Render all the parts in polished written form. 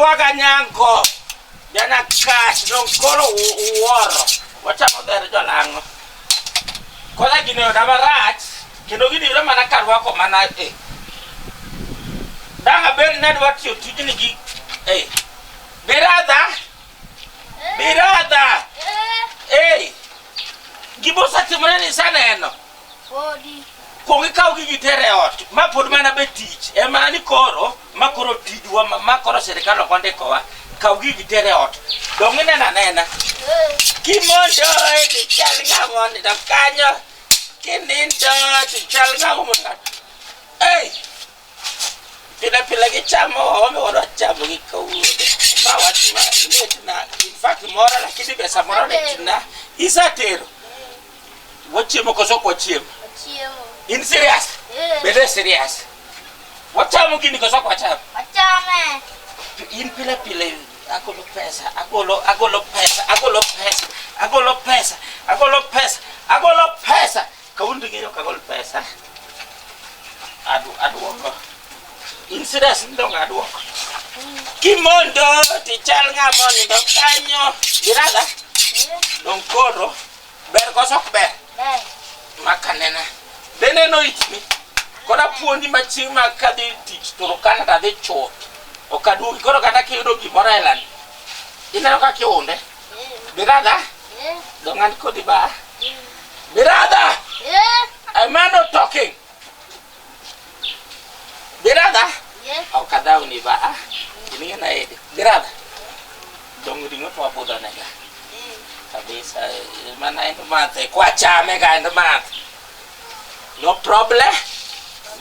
waga nyango. Jana cash dong koro uwuoro. Wachamo dher jolang'o. Kola gini oda marach kendo gini yudo mana karwako mana eh. Dang' abed ni adwa tiyo tijni gi eh. Biradha. Biradha. Eh. Gima osetimore ni iseneno. Podi. Kuong ikaw gigi iter e ot. Ma pod mana be tich. E mana ni koro, ma koro tijwa, ma koro sirikal ok ondikowa. Kaw gigi iter e ot. Dong' ineno anena. Kimondo e dichal ng'ama onindo kanyo. Kinindo tichal ng'ama onindo. Ei! Pile pile gichamo wame wadwa chamo gi kawuono. Ma wach ma litna. In fact mora lakini pesa moro litna. Isetero. Wachiemo koso ok wachiem? Wachiemo. In serious? Eh. Bede serious. Wachamo gini koso ok wacham? Wachame. In pile pile agolo pesa, agolo agolo pesa, agolo pesa, agolo pesa, agolo pesa, agolo pesa. Kawuono to ing'eyo ok agol pesa. Adu aduoko. In serious ni donge aduoko. Kimondo tichal ng'ama onindo kanyo. Giradha? Eh. Dong koro ber koso ok ber? Ber. Makanena. Be neno itni? Koro apuonji ma chieng' ma kadhi tich Turkana to adhi chuth. Ok aduogi koro kata kiyudo gimoro e lani. Ineno kaka iunde? Eh. Biradha? Eh. Dong an kodi ba? Biradha! Eh. A man not talking. Biradha? Yes. Ok adhawni ba? Ing'e na edi. Biradha? Dong ring'o to wabudho nega. Eh. Kabisa, mana end month, eh, kwachame ga end month. No problem.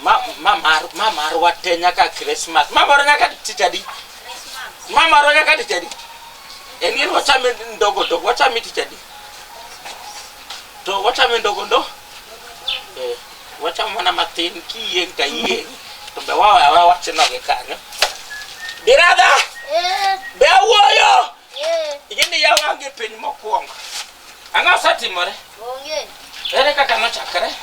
Ma, ma, mar, ma marwa te nyaka Christmas. Ma moro nyaka tich adi? Christmas. Ma marwa nyaka tich adi? En gin wachame ndogo ndogo, wachame tich adi? To wachame ndogo ndo? Eh, wachamo mana matin kiyieng' to ayieng'. To be wawe aweya wachno gi kanyo. Biradha! Eh. Be awuoyo! Eh. Ing'e ni yawa gi piny mokwongo. Ang'o osetimore? Onge. Ere kaka nochakre?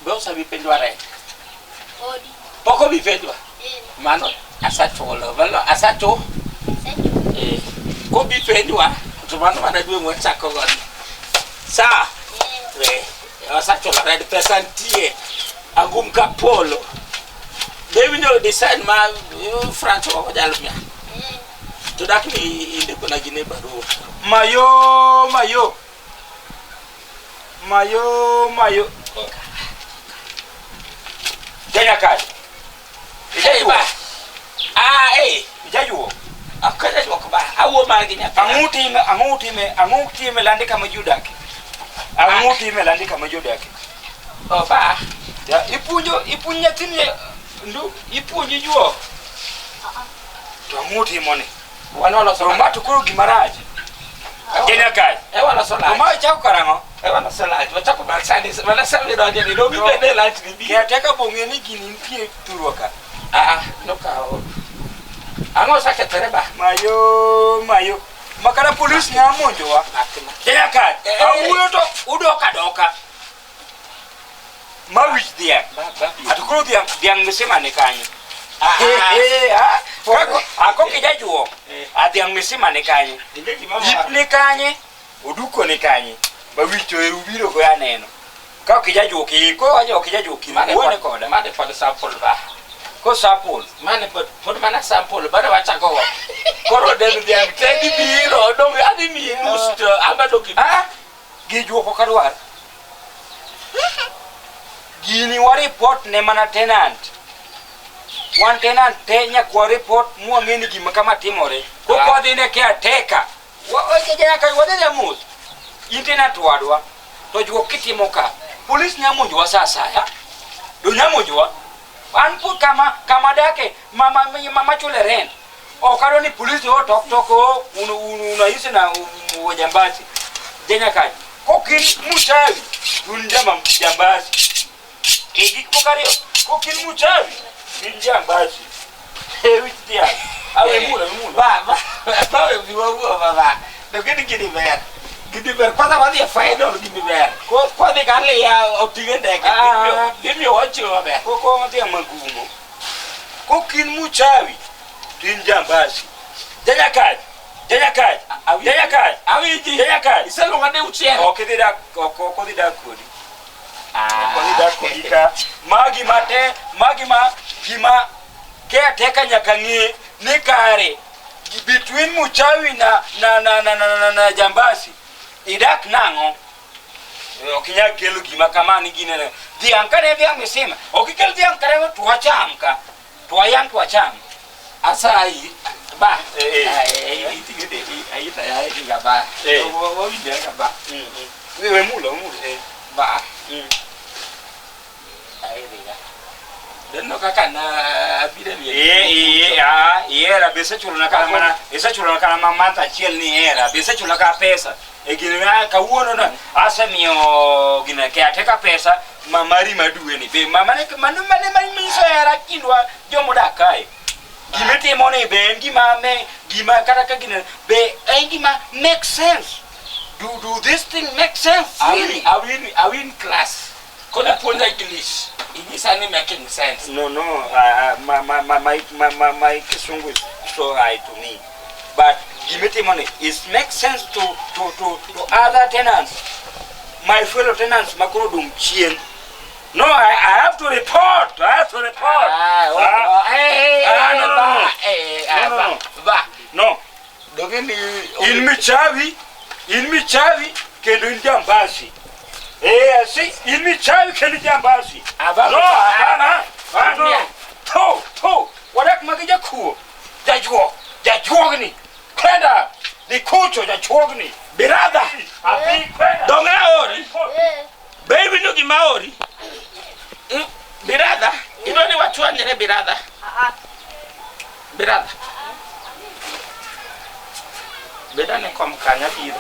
Be osebi penjwa rent? Podi. Pok obi penjwa? Eh. Mano asachulo, mano asachu. Secho. Eh, kobi penjwa to mano mana dwe mwachako godo. Sawa? Eh. Eh, asachulo rent, pesa nitie. Angum ka polo. Be iwinjo design ma France ok onyal miya? Eh. To dak ni indikona gine barua. Mayo, mayo. Mayo, mayo. Kenya kae. Hey, ba. Ah, eh. Ijajuo. Ok ajajuok ba. Awuo mar gi nyathi. Ang'o utime, ang'o utime, ang'o utime lande kama ji odake? Ang'o utime lande kama ji odake? Oh, ba. Ya, ipuonjo, ipuonjo nyathini ndu, ipuonji juok. To ang'o utimo ni? Wan waloso To ma to koro gima rach. Kenya kae. Eh, waloso To lach. ma ichako karang'o? Eh, waloso lach. Wachako mar sani, mana sani donjo ni dogi bende lach ni bi. Caretaker bong'e ni gini nitie thurwa ka. Ah, ah, nokawo. Ang'o osekethore ba? Mayo, mayo. Makata polis nya monjowa. Makna. Kenya kae. Eh, eh. Awuoyo to udok adoka. Ma wich dhiang'. Ba, ba. bi. Ato koro dhiang' dhiang' misima ni kanye? Ah, ah. Eh, ah. Kako ako kijajuok. Eh. A dhiang' misima ni kanye? Inge gima Yip moro. ni kanye? Oduko ni kanye? Ma wich to ero ubiro go aneno. Ka ok ijajuok iko wacho ok ijajuok Mane wuone pod- koda. Mane pod sample ba. Ko sapul. Mane pod pod mana sample bado wachako go. Koro del dhiang' te gibiro dong adhi miyi nus to amba dok ibi. Ah, gijuok ok adwar. Gini wa report ne mana tenant. Wan tenant te nyaka wa report mwang'e ni gima kama timore. Kok Ah. wadhi ne caretaker. Nyaka wadhi ne mos. In tenant wadwa. To juok kitimo ka. Polis nya monjowa sa asaya. Do nya monjowa. An pod kama kama dake mama mama chule rent. Ok adwa ni polis o tok tok o un un unahisi na wajambazi. Jenya kae. Kok in mchawi, un jama jambazi. E gik moko ariyo. Kok in mchawi, in jambazi. E wich dhiang'. Awe mula mula. Ba ba ba we bi wa wuo ba ba. To gini gini ber. Gini ber kwanza wadhi e final gini ber. Kodhi ka liya oting'e ndege. Ah. Gimiyo wachiwo maber. Koko wadhi magumo. Kokin muchawi to in jambasi. Janyakach. Janyakach. Janyakach. Awinji. Janyakach. Iseluonga diuchiel. Ok idhi dak ok odhi dak kodi. Ok odhi dak kodi ka. Ma gima te ma gima gima caretaker nyaka ng'e ni kare between muchawi na na na na na, na, na jambasi idak nang'o? Ok inyal kelo gima kama ni gine dhiang' kane dhiang' misima ok ikel dhiang' kare to wacham ka to wayang' to wacham Asayi. Ba. Eh, eh. Aita ya iga ba. Eh. Wawinjre ka ba. We mulo mulo eh. Ba. Mm. Airiga. Deno kaka na abiro e Eh, eh, ah, ihera be isechulona kata mana isechulona kata ma month achiel ni ihera be isechulona kata pesa e gini ma kawuono no asemiyo gine caretaker pesa ma mari ma dwe ni be ma mane mano mane manyiso hera kindwa jomodak kae gimitimo ni be en gima me gima kata ka gine be en gima make sense do this thing make sense really? Awin class. Kone puonja English. Inyisa ni making sense. No, no, my Kisungu is so high to me. But gimitimo ni, it makes sense to other tenants, my fellow tenants, makoro dong chien. No, I have to report. I have to report. Ah, Ah, eh, Ah, no, no, ba, no. eh, ah, No, no, ba, no. ba. No, Donge ni in michawi, in michawi, kendo in jambasi. Eh, see, in michawi kendo jambasi. Aba- No, hapana. Ah, no. Yeah. To, to. Wadak magi jakuo. Jajuok, jajuogni. Kwenda. Nikucho jajuogni. Brother, Abi kwenda. donge aori. Eh. Be iwinjo gima aori? Brother, idwa ni wachwanyre brother. Ah, ah. Brother. Beda ne kom kanyo biro.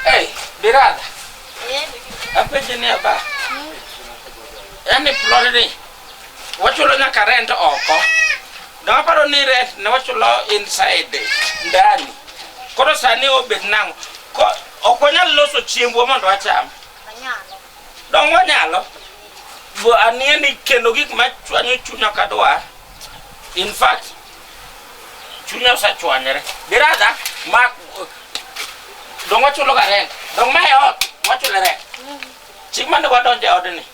Hey, brother, Eh. apenji ni aba. Yaani plot ni wachulo nyaka rent oko. Dong aparo ni rent ne wachulo inside ndani. Koro sani obet nang'o? Ko ok wanyal loso chiembwa mondo wacham. Wanyalo. Dong wanyalo. Bo anie ni kendo gik machwanyo chunya ok adwar. In fact, chunya osechwanyore. Brother, mak dong wachulo ga rent. Dong mae ot, wachulo rent. Chieng' mane wadonjo e odni,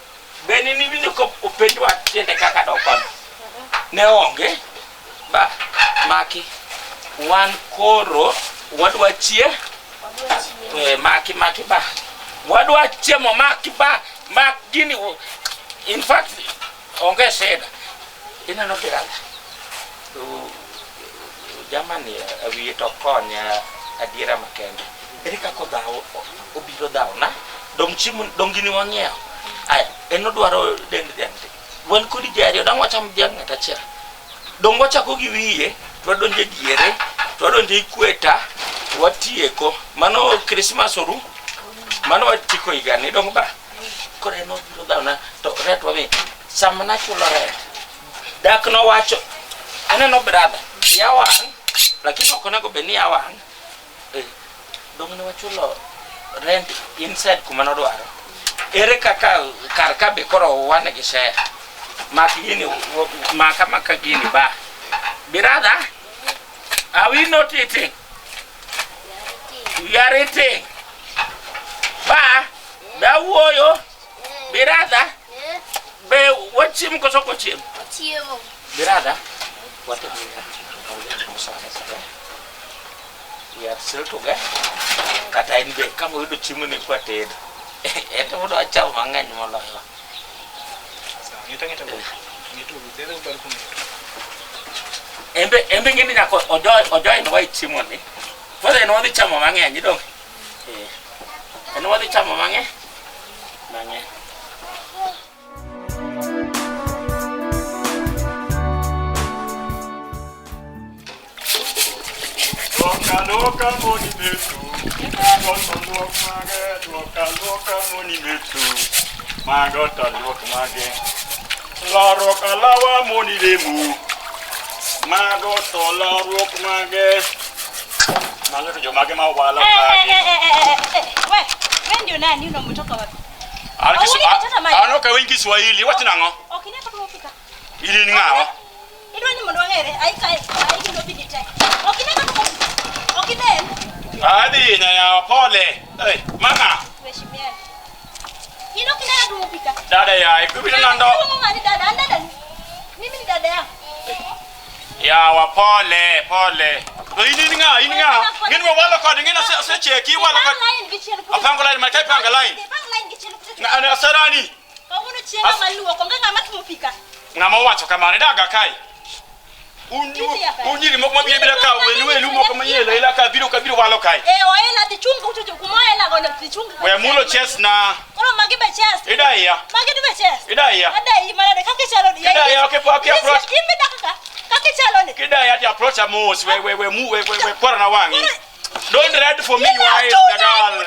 be ne niwinjo ka openjwa tiende kaka dok kono? Ne onge. Ba, maki. Wan koro wadwa chie. Wadwa chiemo. Eh, maki maki ba. Wadwa chiemo maki ba. Mak gini. In fact, onge shida. Ineno brother. Jamani wiye to konya adiera makende. Ere kaka odhaw obiro dhaw na? Dong chiemo dong gini wang'iewo. Aya, en odwaro dend dhiang'. Wan kodi ji ariyo, dang' wacham dhiang' ng'at achiel. Dong wachako gi wiye, to wadonjo e diere, to wadonjo e ikweta, to watieko. Mano Christmas oru, mano watieko higani, dong ba. Koro en obiro dhaw na, to rent wami. Sama nachulo rent, dak nowacho, aneno brother, iya wang', lakini ok onego bed ni iya wang'. Eh, dong ne wachulo rent inside kuma nodwaro. Ere kaka kar ka be koro wan gi share. Mak gini, maka maka gini ba. Brother, are we not eating? We are eating. Ba, ba wuoyo. Brother, Eh. be wachiem koso ok wachiem? Wachiemo. Brother, what we are still together. Kata en be kama oyudo chiemo ne kwa tedo. En to mondo wacham mang'eny moloyo. Embe ng'eni nyaka ojoin wa e chiemo ni. Kwanza en wadhi chamo mang'eny idong. Eh. En wadhi chamo mang'eny. Mang'eny. Loka loka moni metu. Loka luok mage, loka loka moni metu. Mago to luok mage. Laruok alawa moni lemu. Mago to laruok mage. Mano to jomage ma walo Eh, eh, kagi. eh, eh, eh, eh, we, we ndio nani unamtoka wapi? An kisu- Awuoyi kachota maji. an ok awinj Kiswahili, iwacho nang'o? Ok ine kaka wapika. In in ng'awa? Idwa ni mondo wang'ere, ai kae, ai kendo bidi te. Ok ine kaka wapika. Ok inen. Adhi nyayawa pole. Ei, mama, Tuheshimiane. In ok ine kaka wapika. dada yaye, kubiro nando. Iluongo ng'ani dada, an dada ni. Mimi ni dada yako. Yawa pole, pole. To in in ng'a, in ng'a? Ng'in we walo kode, ng'in osecheki, walo Ipang kode. line gi chien kucha. Apango line, ma ka ipango line. Ipang line gi chien kucha. Ng'a- an- Asarani. Kawuono chienga maluoko, onge ng'ama tumo pika. Ng'ama owacho kamano, idaga kae. Un Nitie kae. un nyiri moko mabiro biro ka welu welu moko manyelo ila ka biro ka biro walo kae. Eh, oela dhi chung kucho cho kuma oela gono dhi chung. We mulo chest na. Koro magi be chest. Idaiya. Magi be chest. Idaiya. Adai manade kaka ichalo ni. Idaiya, okay, okay, approach. Imbe dakika. Kaka ichalo ni. Kidaya ati approach a mos we we we mu we we we kwara na wang'i. Don't red for me you eyes the girl.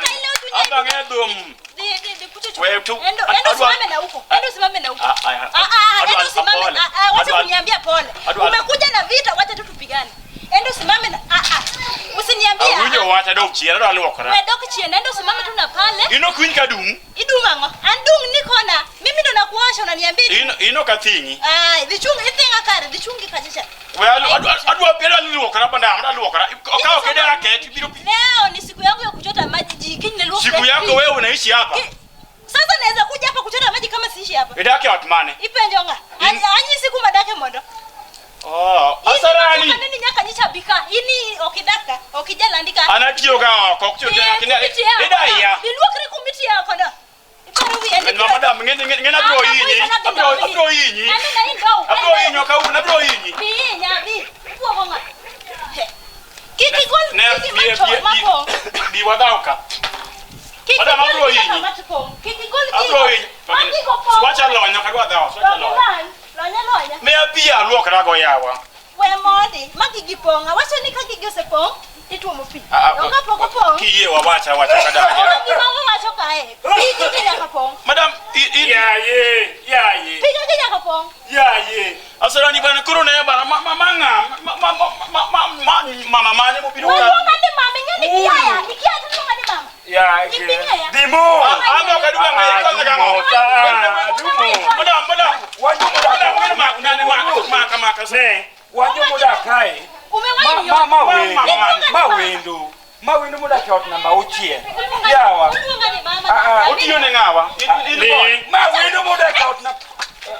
Abang'e dhum. Dhi dhi dhi kucho cho. Wewe tu- Endo endo adwa- usimame na huko. Endo usimame na huko. Ah, ah, ah, Ah ah, adwa- endo usimame. pole. Ah ah, wacha Adwa- kuniambia pole. adwa- Umekuja na vita, wacha tu tupigane. Endo usimame na ah ah. Usiniambie. ah, Awinjo ah. wacha dok chien adwa luokora. We dok chien, endo usimame tu na pale. Ino kwiny ka dung. Idung ang'o? An dung ni kona. Mimi ndo nakuosha unaniambia. idung. Ino ino ka thingi. Ai, dhi chung ithinga kare, dhi chungi kachicha. We adwa adwa adwa luokora banda adwa luokora. Okawo kede raket biro Leo ni siku yangu ya kuchota maji jikini niluoke. siku yako wewe unaishi hapa. Sasa naweza kuja hapa kuchota maji kama siishi hapa. Idak e ot mane? Ipenjo ng'a? Anyi siku madake mondo. Oh, asarani. Nini nyaka nyicha bika. Ini okidaka, okijalandika. An atiyo ga oko, ok tiyo idaiya. Iluokri kumiti oko no. Iparo wiye ni. Ng'en madam, ng'en ng'en abiro hinyi. Abiro abiro hinyi. Ani na indo. Abiro hinyo kawuono, abiro hinyi. Bi hinya, bi. Ibuogo ng'a? He. Kik igol Ne gigi bi macho- mapong'. bi wadhaw ka. Kik Madam, igol abiro gigi hinyi. matpong'. Kik igol gigo. Abiro hinyi. Magigo pong'. Wacha lonyo ka dwa dhaw, wacha Donge lonyo. lony, lonya lonya. Miya pi aluokra go yawa. We mondi, ma gigi pong'. Awacho ni ka gigi osepong', ituomo pi. Ah, ah, To kapok opong', Kiyie wawacha wacha kadaja. koro gima wawacho kae, pigi gi nyaka pong'. Madam, i Yaye, yaye, Pigi gi nyaka pong'. yaye. Asarani bana koro ne bana ma ma ma ng'a ma ma ma ma ma ma mama mane mobiro ka. Waluonga ni mama, ing'e ni kiaya, ikia to iluonga ni mama. Yaye. Iping'eya. Dimo. An ok adwa ng'eyo kwanza kang'o. Ah, dumo. Madam, madam. Wanjo Madam, mudak. ma nane ma ma ma ka. Ne, wanjo mudak kae. Umewahi Ma niona? ma ma wendo. Mama, Ma wendo. Ma wendo mudak e ot namba auchiel. Yawa. Uluonga ni mama. Ah, ah. Otiyo ne ng'awa? In boy. Ma wendo mudak e ot namba.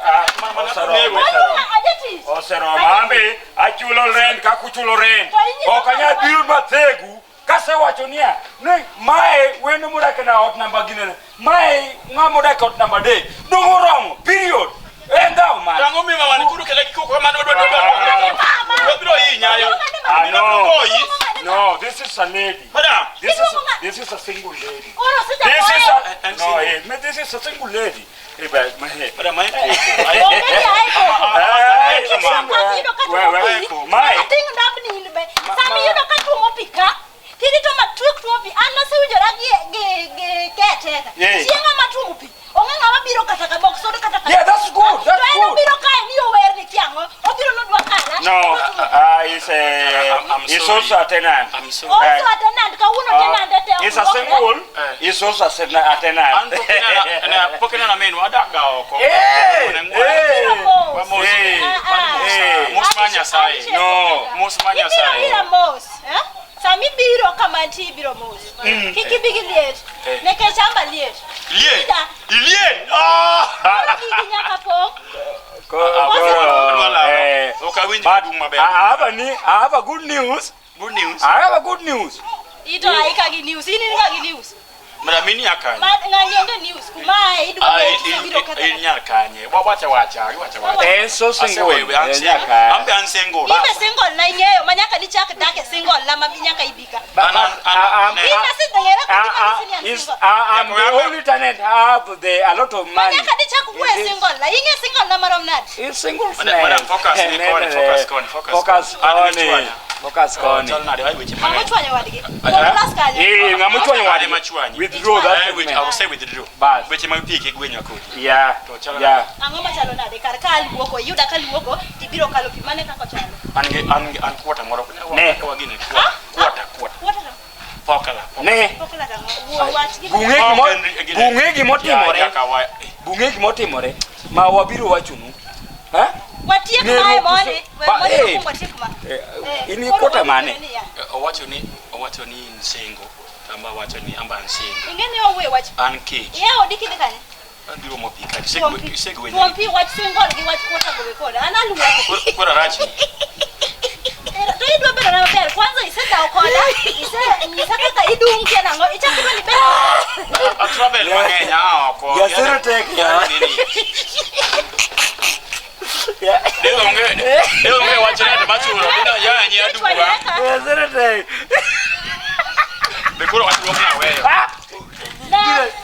Ah, Mama, oseromo, nego. Waluonga ajatich. Oseromo. Ambe achulo rent kaka uchulo rent. To inyiso Ok anyal kaka- biro mathegu kasewacho niya ni mae wendo modak e ot namba ginene mae ng'ama modak e ot namba adek dong oromo period en dhaw mane Tang'o mi mama ni kuru kele kiko kama dwa dwa dwa. Mama. Wabiro hinya yo. Ah, no. Boyi. No, this is a lady. Madam. This is Iluongo ng'a- this is a single lady. Koro This is sijaboe. a I'm no, single. eh, this is a single lady. Eh, but my head. Madam, ai. Onge ni ae koko. Eh, Ai, Sama iyudo ka we, tuomo we, pi, mae. ating' ndabni in be. Sama iyudo ka tuomo pi ka, tirito matwek tuomo pi. An nasewinjora gi caretaker. Yeah. Chieng'a matuomo pi, onge ng'ama biro kata ka box sodo kata ka. Yeah, that's good. That's To en good. obiro kae ni ower ni kiang'o, obiro nodwa kala. No, he's a I'm he's sorry. also a tenant. I'm sorry. Also a tenant, kawuono tenant ete ok He's a luokre. single. Eh. He's also a tenant. An pok inena minwa adak ga oko. Eh, eh. Mos. Wamos. Eh. Ah, ah. Eh. Mos mar Nyasaye. No. Mos mar Ibiro Nyasaye. ira mos. Eh? Sama ibiro kama nitie ibiro mos. Kik ibi gi liet. Eh. Nikech amba liet. Lie. Ida. Ilie. Ah. Koro gigi nyaka pong'. Adwa laro. Eh, Ok awinj but dung maber. I have a I have a good news. Good news. I have a good news. Ito aika gi news. In in ga gi news. Madam in ya kanye. Ma ng'ani onge news. Kuma ae idwa Ah, liet in- ibiro in- ketho. in nyar kanye. Wawacha wacha, iwacha wacha. En so single. Asewewe, an Eh, single. nyaka. An be an single. Ibe single na ing'eyo ma nyaka nichak dak e single na ma nyaka ibika. An- an- an- ne. In aseng'era Ah, kod ah, ni an is, single. I'm Yeah, the but- only tenant have the a lot of Ma money. nyaka nichak wuo e single na. Ing'e single na marom nade? He's single Madam- friend. madam, focus ni koni, focus koni, focus Focus koni. An koni. michwanya. Focus koni. Chal nade, ai weche Ng'ama mang'eny. ochwanyo wadgi. Ah, Kuom class kanyo. Eh, ng'ama ochwanyo An wadgi. ema chwanyi. Withdraw that Eh, wait, I will statement. say withdraw. Bas. Weche mag pi kik gwenywa kodi. Yeah. To chalo Yeah. Ang'o machalo nade? Kar ka aluoko, iyuda ka aluoko, tibiro kalo pi. Mane kaka ochalo. An gi an gi an kwota moro. Ne. Wagine. Ah? Kwata, kwata. Kwata to. Pokala. Ne. Pokla to ang'o? Wuo wach gima. Bung'e gimo bung'e gimotimore. Ya, ya, wa- Bung'e gimotimore ma wabiro wachonu. Ha? Watiek Ng'eruok mae use- mondi. We Ba- mondi eh. mokwongo watiek ma. Eh, Eh, In koro kwata wawinjore mane? niya. Owacho ni in single. Amba wacho ni amba an single. Ing'e ni wawuoye wach. An kech. Iya odi kidhi kanye? Abiro mo pi kacha. Tuom pi. Isegwenyo. Tuom pi wach single gi wach kwata gowe koda. An aluoko. Kora rach. To idwa bedo na maber. Kwanza isedhaw koda. Isenyisa kaka idung' kia nang'o. Ichako idwa ni bed. A travel mang'eny aa oko. Jasero tek ya. Ya. De onge wach rent machulo. Dino ya nyi aduga. Jasero tek. Be koro wach luok na weyo. Ah!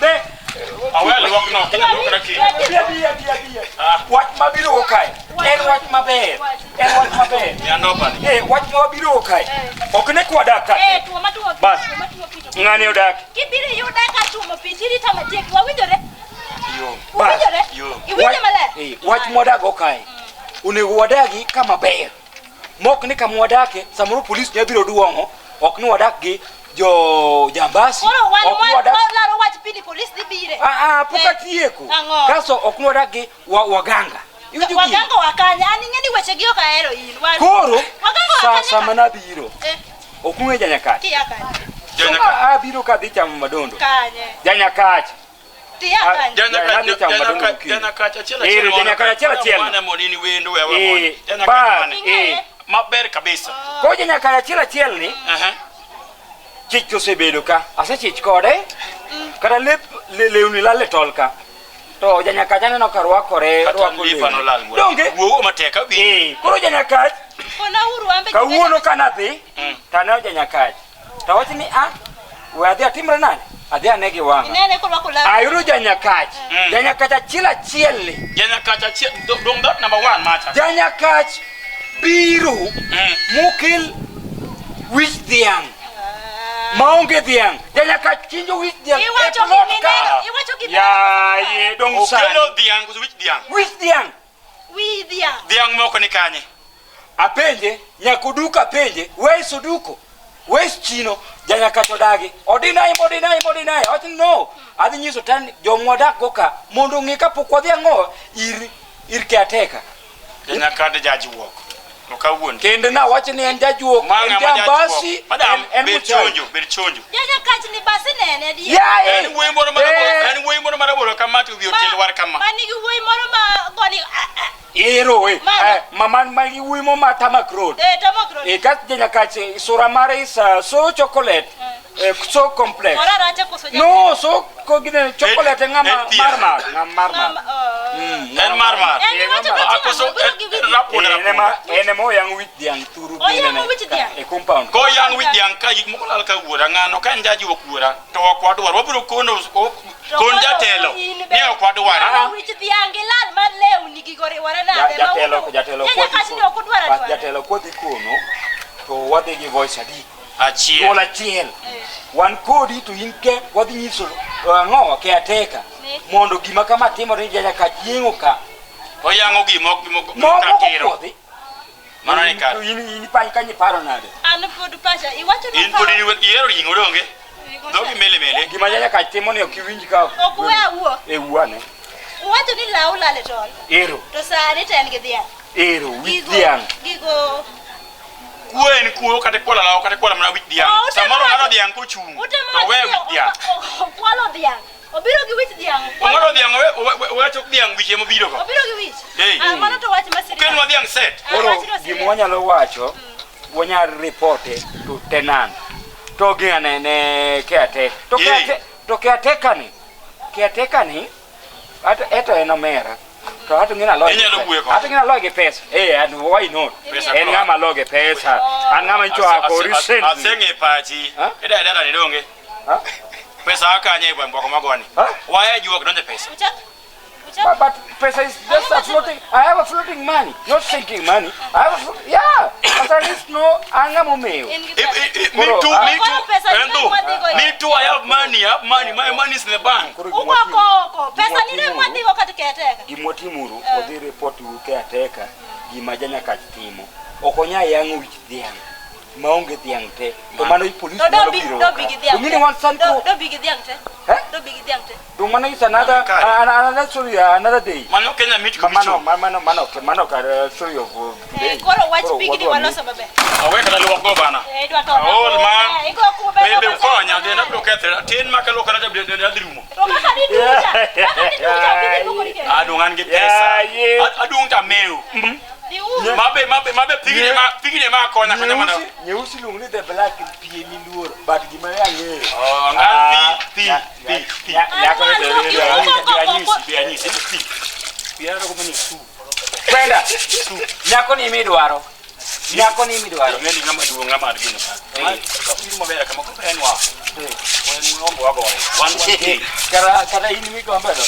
Be. Aweyo luok no. Kiny luokra kiny. Bia bia bia bia. Ah. Wach mabiro go kae. En wach maber. En wach maber. Miya ndopa ni. Eh, wach ma wabiro go kae. Ok ne kwadak ka. Eh, tuo matuo pi. Bas. Tuo matuo pi to. Ng'ani odak. Kibiro iyuda ka tuomo pi tirita matiek. Wawinjore? Yo. Bas. Uwinjore? Yo. Iwinjo maler? Eh, wach mwadago kae. Onego wadagi kama ber. Mok ni kama wadake, samoro polis nya biro duong'o, ok ni wadak gi jo jambasi. Koro wan ok ni wadak walaro wach pi ni polis dhi bire. Ah, ah, pok Eh, atieko. Ang'o? Kasto ok ni wadak gi waganga. Iwinjo gini? Waganga wakanye. An ing'e ni wechegi ok ahero in. Koro Waganga sa wakanye. sama nabiro, Eh, ok ung'e janyakach. tiya kanye. Janyaka. Abiro kadhi chamo madondo. Kanye. Janyakach. Tiya Ah, kanye. Janyaka achiel Eh, achiel. janyaka achiel achiel. Mwana monini wendo wewe Eh, moni. Janyaka bas. mane. Eh. Maber kabisa. Koro janyakach achiel achiel ni, Aha. chich osebedo ka. Asechich kode. Kata lep lewni lal e tol ka. To janyakach aneno ka rwakore Kata rwako lipa lewni. nolal wuora. Donge? Wuo matek awinjo. Eh, koro janyakach Kona uru ambe. kawuono kanadhi Mm. taneno janyakach. Tawacho ni a we adhi atimre nade? Adhi ane gi wang'a. Inene korwako law. Ayudo janyakach. Mm. Janyakach achiel achiel ni. Janyakach achiel dong dot number 1 macha. Janyakach biro Mm. mokel wich dhiang' maonge dhiang'. Janyakach chinjo wich dhiang' e Iwacho plot gimineno. ka. Iwacho gimineno. Yaye dong' sani. Okelo dhiang' koso wich dhiang'. Wich dhiang'. Wi dhiang'. Dhiang' moko ni kanye? Apenje, nyakoduka apenje, where's Oduko? Where's Chino? Janyakach odagi. Odinai, modinai, modinai. Awacho ni no. Adhi nyiso tan jomwadak go ka mondo ong'e kapok wadhi ang'o ir caretaker. Janyakach jajuok. Ok awuondi. Kendo nawacho ni en jajuok, Ma en ng'ama jajuok. jambasi, Madam, en bed mchawi. chonjo, bed chonjo. Janyakach ni basi nene adier. Yaye! En wuoyi moro marabora, Eh, en wuoyi moro marabora kama to wiye otiel war kama. Ma nigi wuoyi moro ma goni. ah, ah, Ero eh. Mano. Eh, mama ma gi wuoyi mo ma Tamak Road. Eh, Tamak Road. Eh, kas janyakach sura mare is so chocolate. So complex. Mora racha koso janyakach? No, so ko gine chocolate ng'ama en thieth. marmar, ng'ama marmar. Ng'ama, oh. En marmar. En iwacho Eh, ka Ah, koso timo ang'o? Biro gi wich- rapuonda En ema rapuonda. en ema oyang' wich dhiang' thuru Oyang'o ginene wich dhiang'? e compound. Koyang' wich dhiang' ka gik moko lal ka wuora ng'ano ka en jajuok wuora to ok wadwar wabiro kono To kon koro jatelo in be- ni ok wadwar. Ng'ama wich dhiang' gi lal mar lewni gigo riwore nade? Ma Jatelo uno- jatelo Janyakach ni ok udwar Bas, adwara. jatelo kodhi kono to wadhi gi voice adi. Achiel. Duol achiel. Wan kodi to in ke wadhi nyiso ang'o caretaker Ni. mondo gima kama timore ni janyakach yeng'o ka. Oyang'o gimoko gimoko Moko ratiro. opuodhi. Mano ni To kare. in pany kanyo iparo nade? An pod pacha iwacho ni In pod ihero ring'o donge? Ring'o Dhogi mele mele. Gima janyakach timo ni ok iwinj ka. Ok we awuo. E wuane. Uwacho ni law lal e tol. Ero. To sani to en gi dhiang'. Ero wich dhiang'. Gigo. Kuo en kuo kata ikwalo law kata ikwalo mana wich dhiang'. Oh, utemo Samoro ng'ado wacho- dhiang' kochung' Utemo to wacho we ni wich dhiang'. okwalo dhiang'. Obiro gi wich dhiang'. Ong'ado dhiang' owe tok dhiang' wiche mobiro go. Obiro gi wich. Hey. Ah, mano to wach ma serious. Okelnwa dhiang' set. Ah, Koro wachno gima serious. wanyalo wacho, wanyalo ripote to tenant. To gi ne ne caretaker. To Yey. caretaker to caretaker ni. Caretaker ni ato eto en omera. To ato ng'ina loyo. Inyalo wuoyo kode. Ato ng'ina loyo gi pesa. Eh, and why not? Pesa En koro. ng'ama loyo gi pesa. An ng'ama nyicho ako recently. Aseng'e pachi. Ha? Ida dala ni donge. Ha? Pesa akanye e mboko magoni. Ha? Waya juok donje pesa. Uchak. Uchak. But pesa is just a floating. I have a floating money, not sinking money. I have a yeah. But at least no anga momeyo. En gi Eh, pesa. eh, eh, Me Koro, too, ah. me too. Koro pesa ni Endo, mwadhigo me too, I have money, I have money. My money is in the bank. Koro Ugo koko. Pesa ni ne mwadhigo kata caretaker. Gimwatimuru, wadhi report uru caretaker gima janyakach timo. Ok onya yang'o wich dhiang'. Maonge dhiang' te. To mano i police To nyalo dobi biro dobi ka. gi dhiang'. Ung'eni wan sani Do ko dobi gi dhiang' te. Eh? Dobi gi dhiang' te. Do mano is another Kare. another story another day. Mano Kenya mit Mano kubicho. mano mano mano kar story of today. Eh, koro wach Koro pigni wadwa waloso maber. Awe kata luok go bana. Eh, idwa to. Aol ma. Eh, igo kuma ber. Bebe ukonya denda biro kethre. Tin ma kaluokora to denda dhi rumo. To kaka niducha. Kaka niducha ok idhi luokori kendo. Adung' an gi pesa. Yeah, yeah. Adung' tameo. Diuru. Mabe mabe mabe pigni ma pigni ma konya konya mana. Nyeusi nyeusi luongo ni the black pie miluoro but gima ne ang'eyo. Oh, ngan pi pi pi pi. Nyako ne Bi anyisi bi anyisi pi. Pi ara ko mani su. Kwenda. Nyako ni midwaro. Nyako ni midwaro. Ng'eni ng'ama duong' ng'ama gino. Biro maber kama ko en wa. En ng'ombe wagoyo. Wan wan pi. Kara kara in migombe no.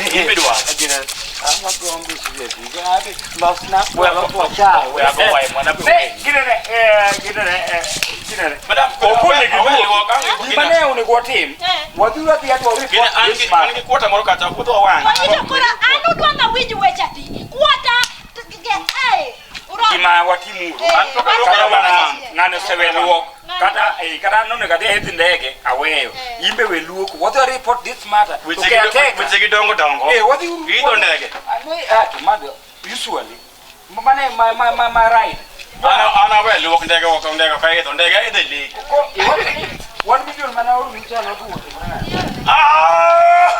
In midwaro. Gina an agombo sireti. Abi losna we wacha. We ago wae mwana be. Ne gina ne gina ne gina ne. Madam, Okone gi awe duogo. luok ang' Gima ne onego watim. Eh. Wadhi wadhi to Gine report an this gi an man. gi kwota moro kacha kudho wang'. Wanyito koro an udwa nawinj weche adi. Kwata ge eh. Uromo. Gima watimuru. Eh, An to ka luokora Kata wang' mana wang'. ng'ano osewe luok. Ng'ano. Kata kata nonego adhi aidh ndege aweyo. Eh. Imbe we luoko. Wadhi wa report this matter. To Weche gi caretaker. weche gi dongo dongo. Eh, wadhi uru. Idho ndege. Ah, to mado usually. Mane ma ma ma ma ride. An an awe luok ndege oko ndege ok aidho ndege aidho e lek. Ko iwacho ni 1 million mana oro michalo duoke mana. Ah!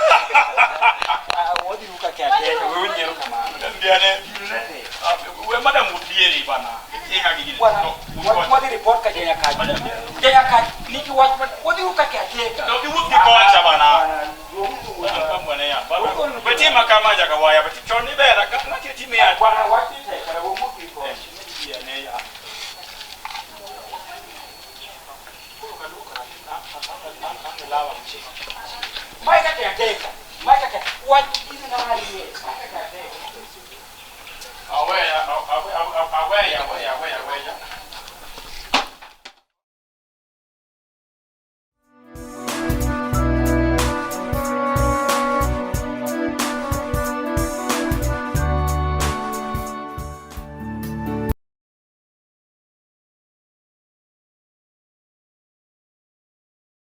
Ah, wadhi uru ka caretaker. We unyiero kamano. Ndiane. Gino ne tek. We madam utieri bana. Inga gi gini. Bwana, wadhi report ka jenya kach. Jenya kach nigi wach ma wadhi uru ka caretaker. To giwuok gi kocha bana. Bwana, duogo Bwana ya. Bati makama jaka waya bati chon ni bera ka ngati timi ya. Bwana wach ni tek kara wawuok gi kocha. Mae ka caretaker. Mae ka wach gino na marie. Mae ka caretaker. Awe